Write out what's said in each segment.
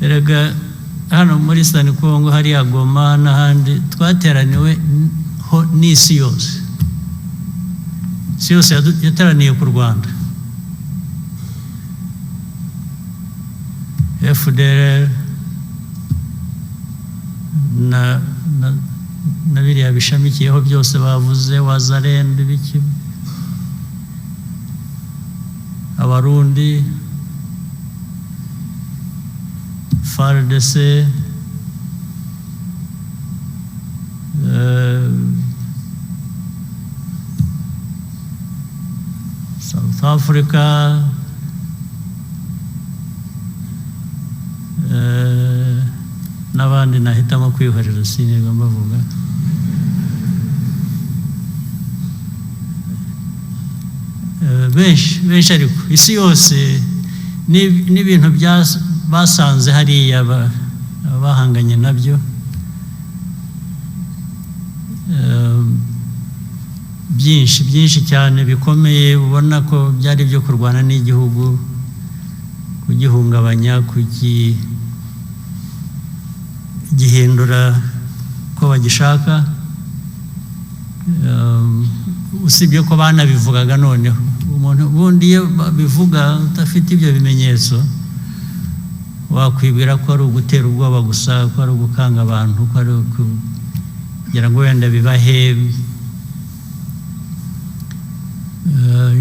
Erega hano muri Eastern Congo, hariya Goma n'ahandi, twateraniwe ho n'isi yose. Isi yose yateraniye ku Rwanda, FDLR na biriya bishamikiyeho byose bavuze, Wazalendo, biki, Abarundi, FARDC, South Africa, n'abandi nahitamo kwihorera, sinirwa mbavuga. Benshi benshi, ariko isi yose n'ibintu basanze hariya bahanganye nabyo, byinshi byinshi cyane bikomeye, ubona ko byari ibyo kurwana n'igihugu, kugihungabanya, kugihindura ko bagishaka. Usibye ko banabivugaga, noneho umuntu ubundi iyo babivuga udafite ibyo bimenyetso, wakwibwira ko ari ugutera ubwoba gusa, ko ari ugukanga abantu, ko ari kugira ngo wenda bibahe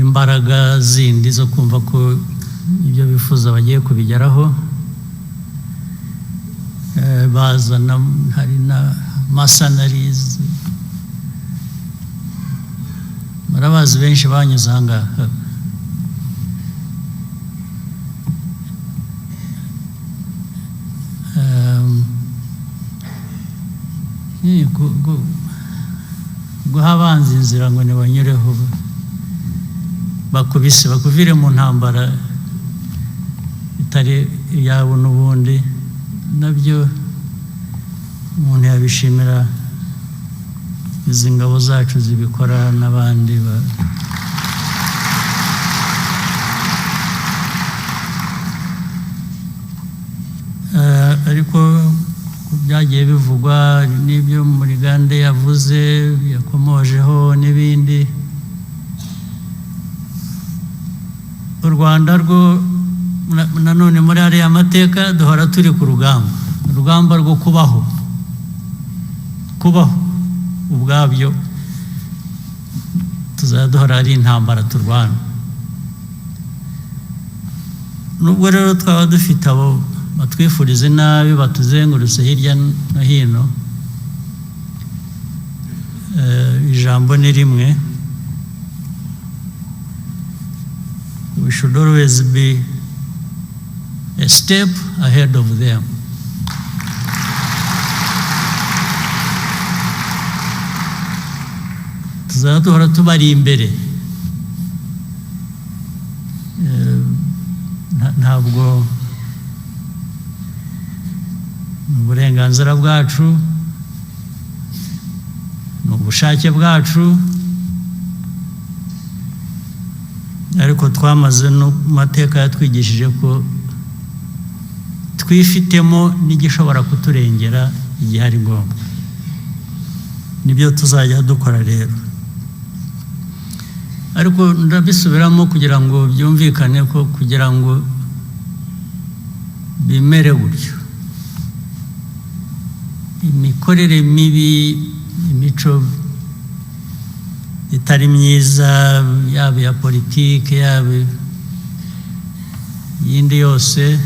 imbaraga zindi zo kumva ko ibyo bifuza bagiye kubigeraho. Bazana, hari na mercenaries, murabazi, benshi banyuze aha ngaha. Guha abanzi inzira ngo ntibanyureho, bakubise bakuvire mu ntambara itari iyabo n'ubundi, nabyo umuntu yabishimira izi ngabo zacu zibikora n'abandi ba. Ariko byagiye bivugwa n'ibyo Murigande yavuze, yakomojeho n'ibindi. U Rwanda rwo nanone muri ariya mateka duhora turi ku rugamba, urugamba rwo kubaho. Kubaho ubwabyo tuzajya duhora ari intambara turwana. Nubwo rero twaba dufite abo batwifuriza inabi batuzengurutse hirya no hino, ijambo ni rimwe: we should always be a step ahead of them. Tuzaba duhora tubari imbere. Ntabwo ni uburenganzira bwacu, ni ubushake bwacu, ariko twamaze no mu mateka yatwigishije ko twifitemo n'igishobora kuturengera igihe ari ngombwa. Nibyo tuzajya dukora rero. Ariko ndabisubiramo kugira ngo byumvikane ko kugira ngo bimere gutyo, imikorere mibi, imico itari myiza, yaba iya politiki, yaba iyindi yose,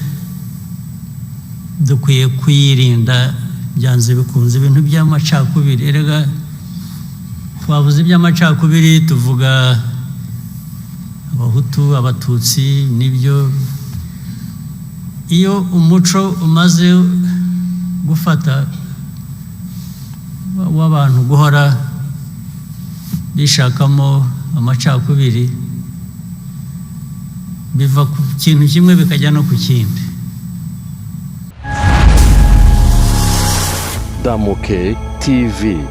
dukwiye kuyirinda byanze bikunze. Ibintu by'amacakubiri, erega twavuze iby'amacakubiri, tuvuga Abahutu, Abatutsi, nibyo. Iyo umuco umaze gufata w'abantu guhora bishakamo amacakubiri, biva ku kintu kimwe bikajya no ku kindi. Damuke TV.